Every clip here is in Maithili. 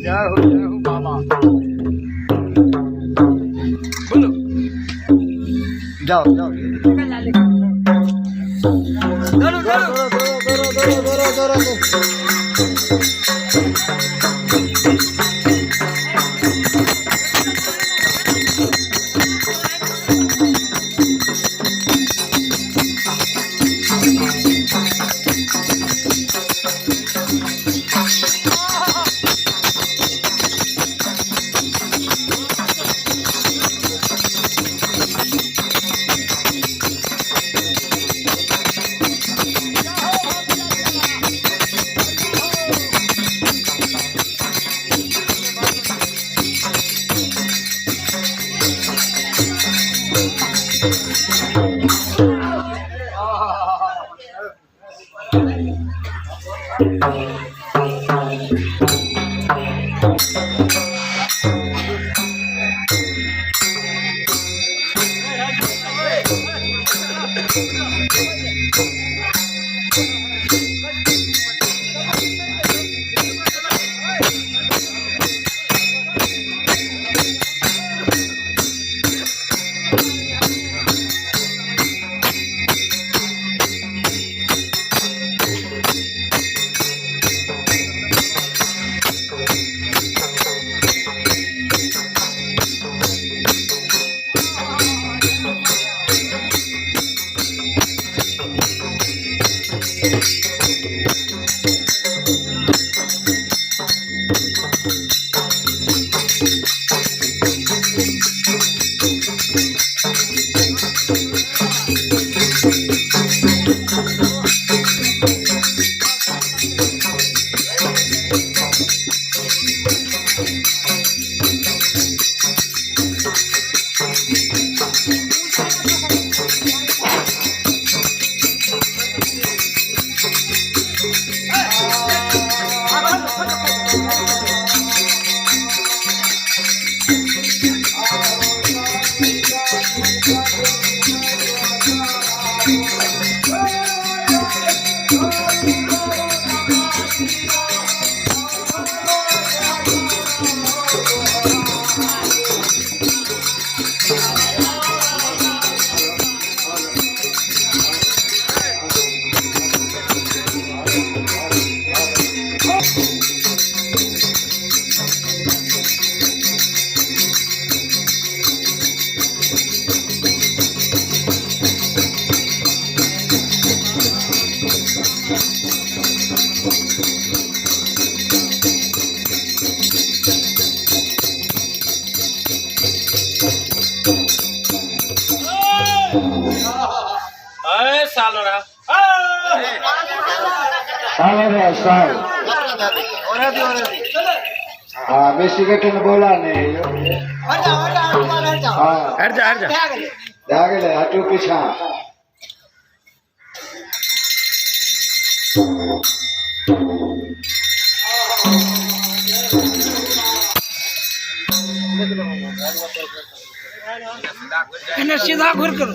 जय हो बाबा। बोलो जाओ जाओ। दौड़ो दौड़ो दौड़ो दौड़ो दौड़ो दौड़ो दौड़ो। ए सालोड़ा साल साल। हाँ बेसी के बोला नहीं। हाँ हट जा हट जा। भए गेलै, हटू पीछा। इन्हें सीधा घुर करो।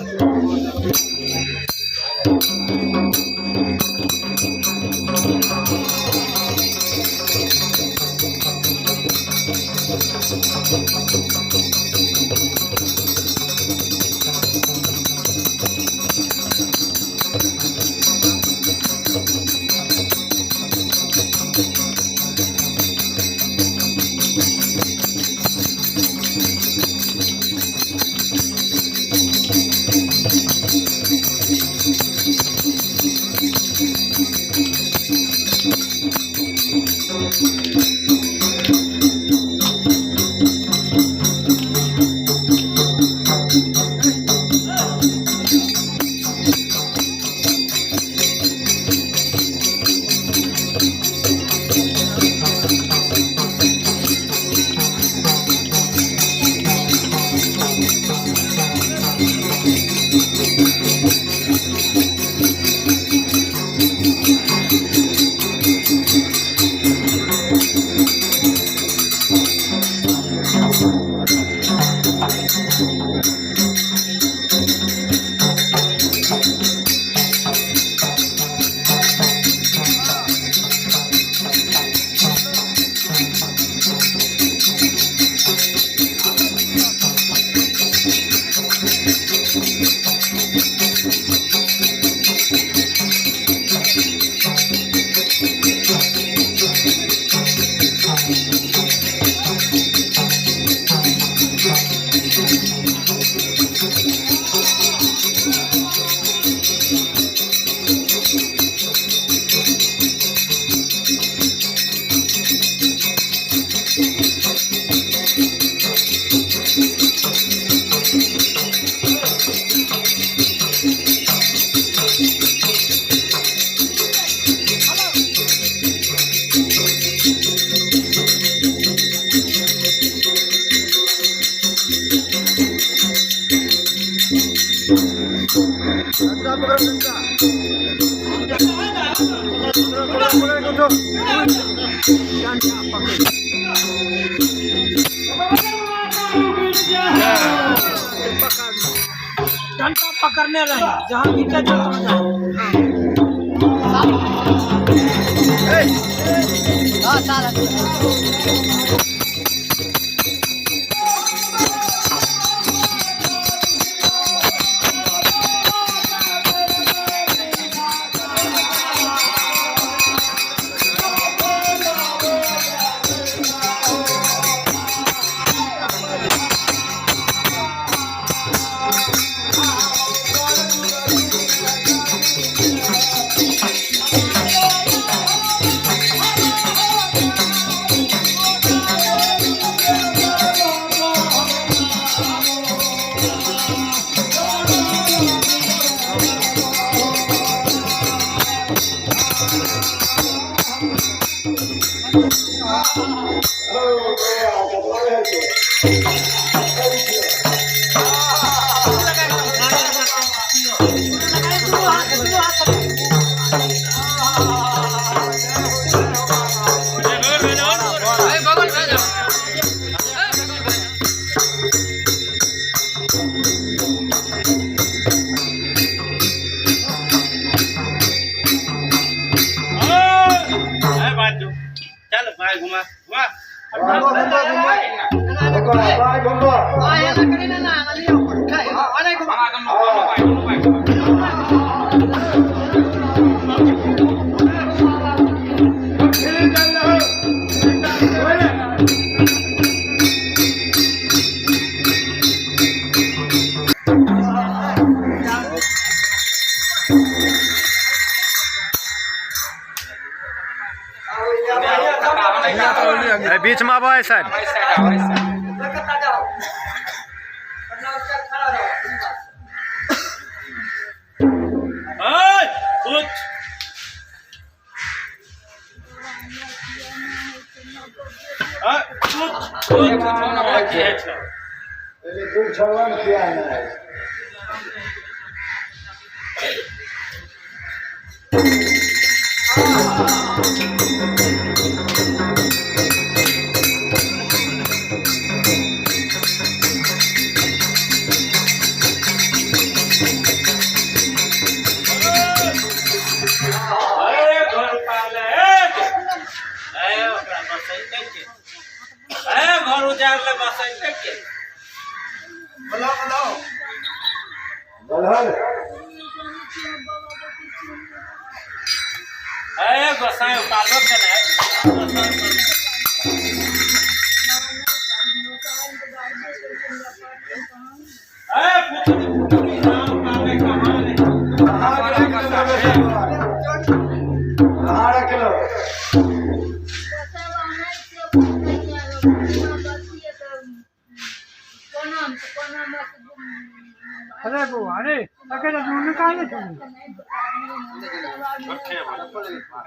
डंडा पकड़ने रहे जहाँ नीचे चला जाए। चल भाई घुमा घुमा। बीच में आबो सर। घर उजाड़ ले बस के गोसाई उपालो के अरे बो अरे अकेला ढूंढने का है तुम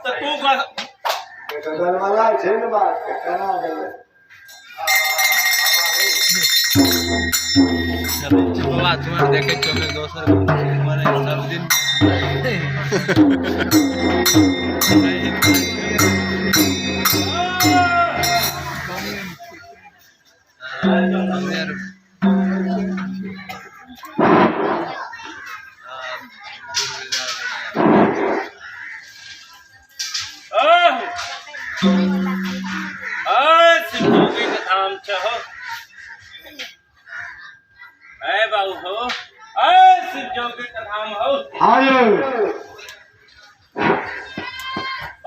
तो तू गलवाला छै ने बात केना गेलै। बाबा तुम्हारे देखे चौबे दोसर तुम्हारे सब दिन धाम चहो ए बाबू हो ए शिव जोगी के धाम हो।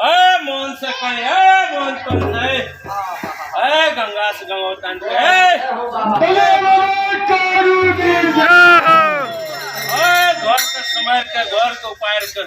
ए मोहन से कहे ए मोहन तुम से ए गंगा से गंगोतन के ए घर के समय के घर के उपाय के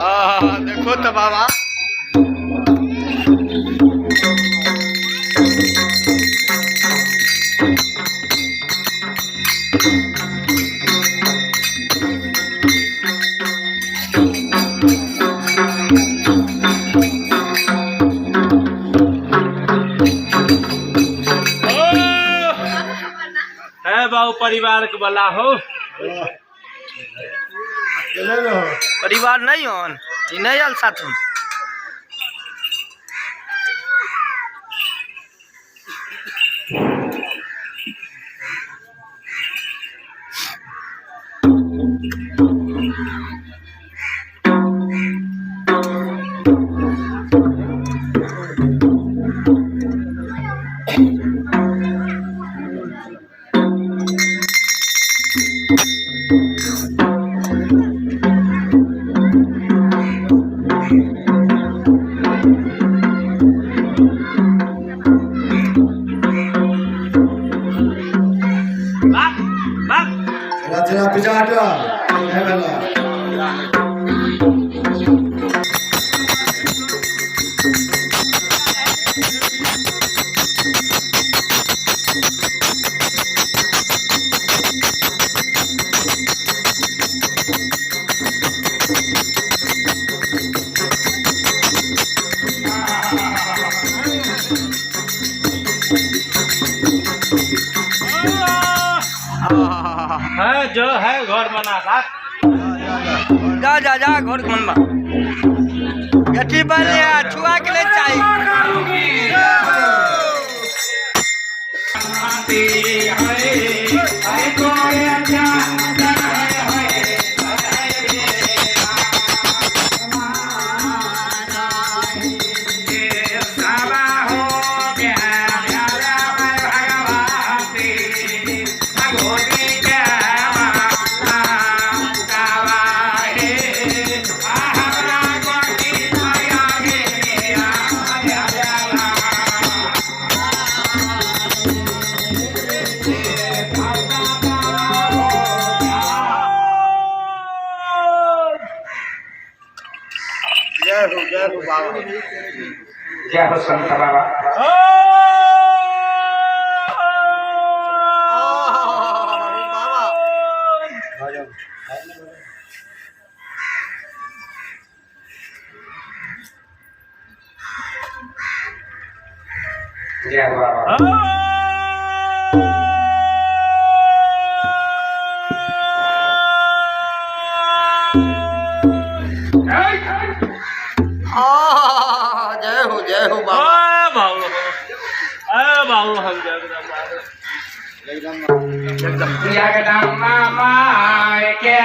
आहा देखो तो बाबा। है बाबू परिवार के वाला हो। परिवार नहीं होन, ई नहीं आयल साथ में। बाप बाप रचना पिजाटा है भला। है जो है घर बना बाप। जा जा जा घर बनबा। गठी बन छुआ के ले चाहिए। जय हो, जय हो बाबा। जय हो संत बाबा। बाबा। जय हो बाबा। जय हो, जय हो बाबा। बाबू अरे बाबू हम जगदम्बा जगदम्बा माय के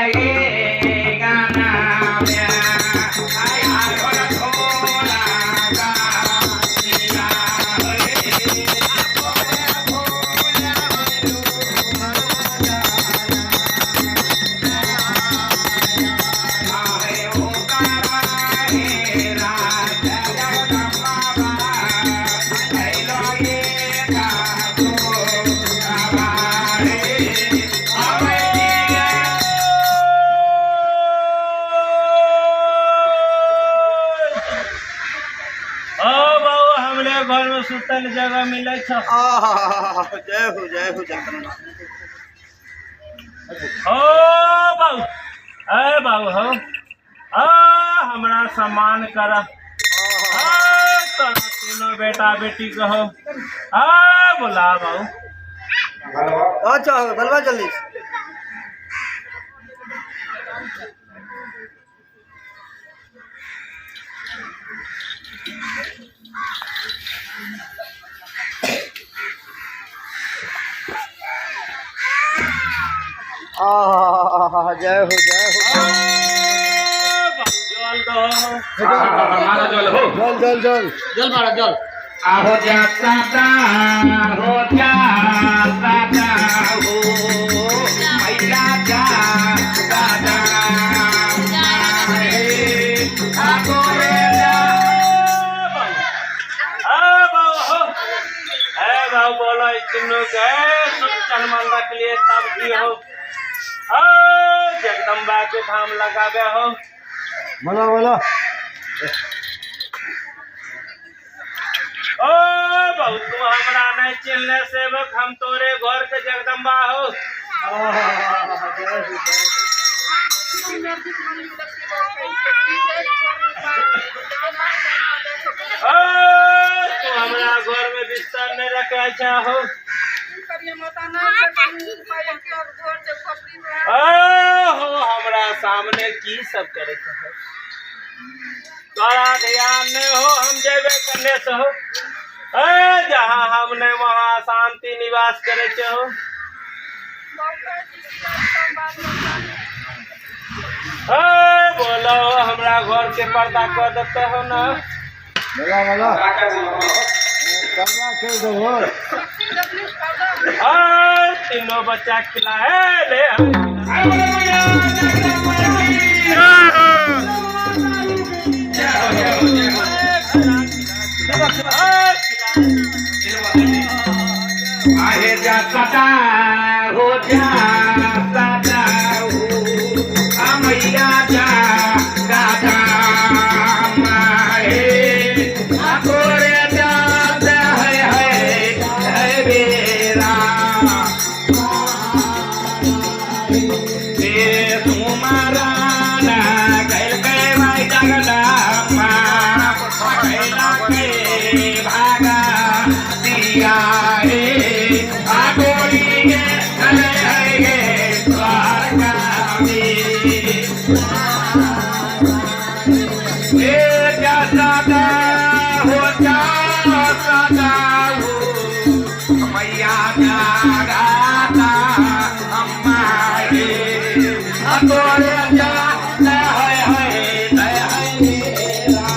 गाना घर में सुतल जगह मिले छ। जय हो, जय हो जगदम्बा। ओ बाबू, ए बाबू हो, आ हमरा सम्मान कर। तोरा तीनों बेटा बेटी कहो, आ बोला बाबू। अच्छा बलवा जल्दी। आहा जय हो, जय हो। जल दो, जल जल जल जल मारा जल। आहो जाता हो जाता हो मैया जाता बाबू बोलो इतनो के चलमान रख लिए तब भी हो। जगदम्बा के धाम लगावे हो। बोलो बोलो। ओ बहुत तू हमरा नहीं चिन्हले सेवक, हम तोरे घर के जगदम्बा हो। ओ तू हमरा घर में बिस्तर नहीं रखे हो। ओ हो हमरा सामने की सब करे हो, तोरा ध्यान नहीं हो। हम जेबे करने से हो, ए जहाँ हमने वहाँ शांति निवास करे हो। ए बोलो हमरा घर के पर्दा कर देते हो ना। बोला बोला पर्दा कर दो। तीनों बच्चा खिलाए ले। आहे जा सदा हो जा सदा हो मैया जा दादा माहे तोरे जा है है बेरा तुम्हारा ना कैल के भाई जगदम्बा कैला के भागा दिया हे आगोरी के चले है द्वारका में। ए जा सदा हो जा सदा हो मैया जा गाता अम्मा हे तोरे जा है है है मेरा।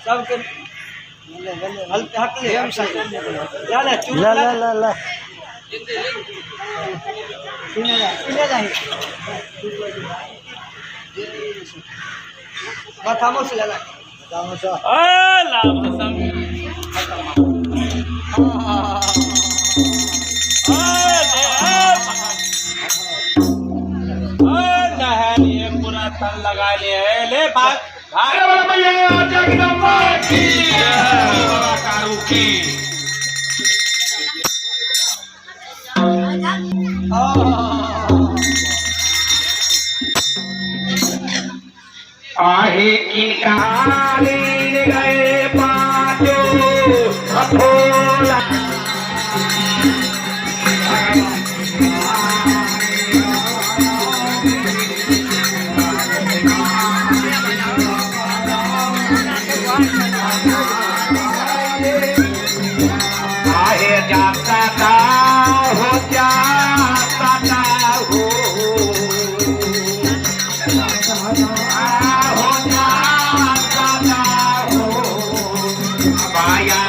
सबके हक ले ला ला ला ला खामोश ले ला। ओ लाभ हसम। ओ ले ओ नहलिए पूरा तन लगा लिए ले भाग भाग। मैया जगदम्बा की बाबा कारू की। आहे इनकालीन गए पाँचों अथोला। आहे जाता ता हो जाता ता हो हो जाता ता हो माया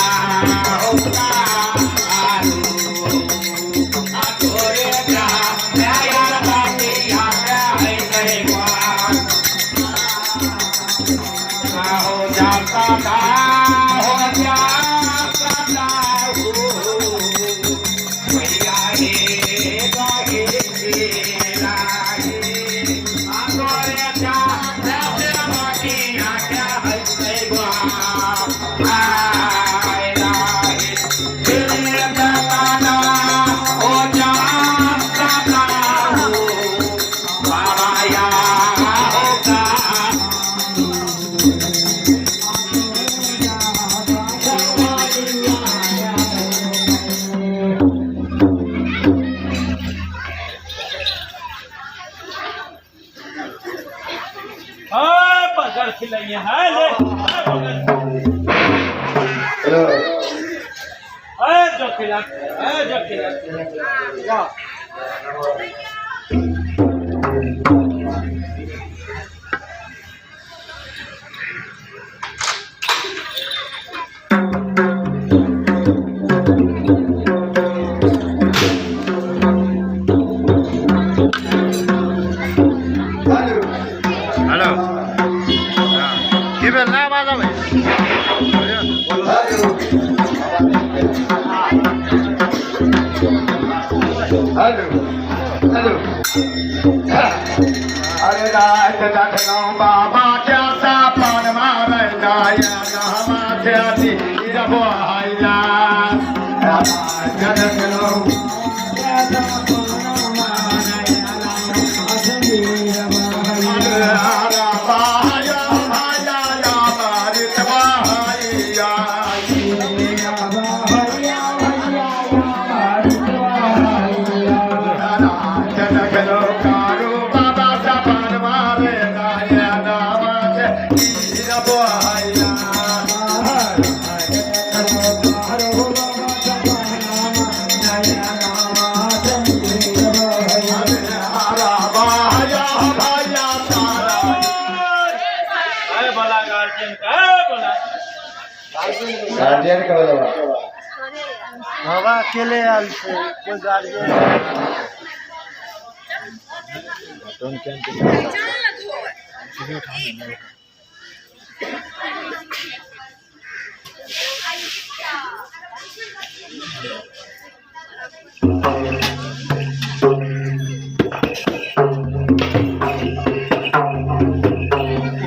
होता आरू तोरे जा यार बाकी है हो जाता ता हो जाता ता हो मैया हे गाहे राहे तोरे जा बाकी है हो जाता ता हो बाबा या होगा। ओ पकड़ खिलाइए है ले पकड़। ओ जो खिला ओ जो खिला। हेलो की भेल ना आवाज आबै। हेलो। Hello hello. अरे रात देखलहुँ बाबा के सपन मारै नया नहमा छथि बहैया। रात देखलहुँ गार्जियन के बोलबा। बाबा अकेले आयल छै, कोई गार्जियन।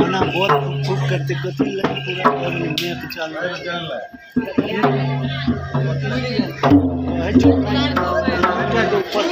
ओना बहुत फूक करते कथी लगे पूरा घर में चालू कहै छौ के ऊपर।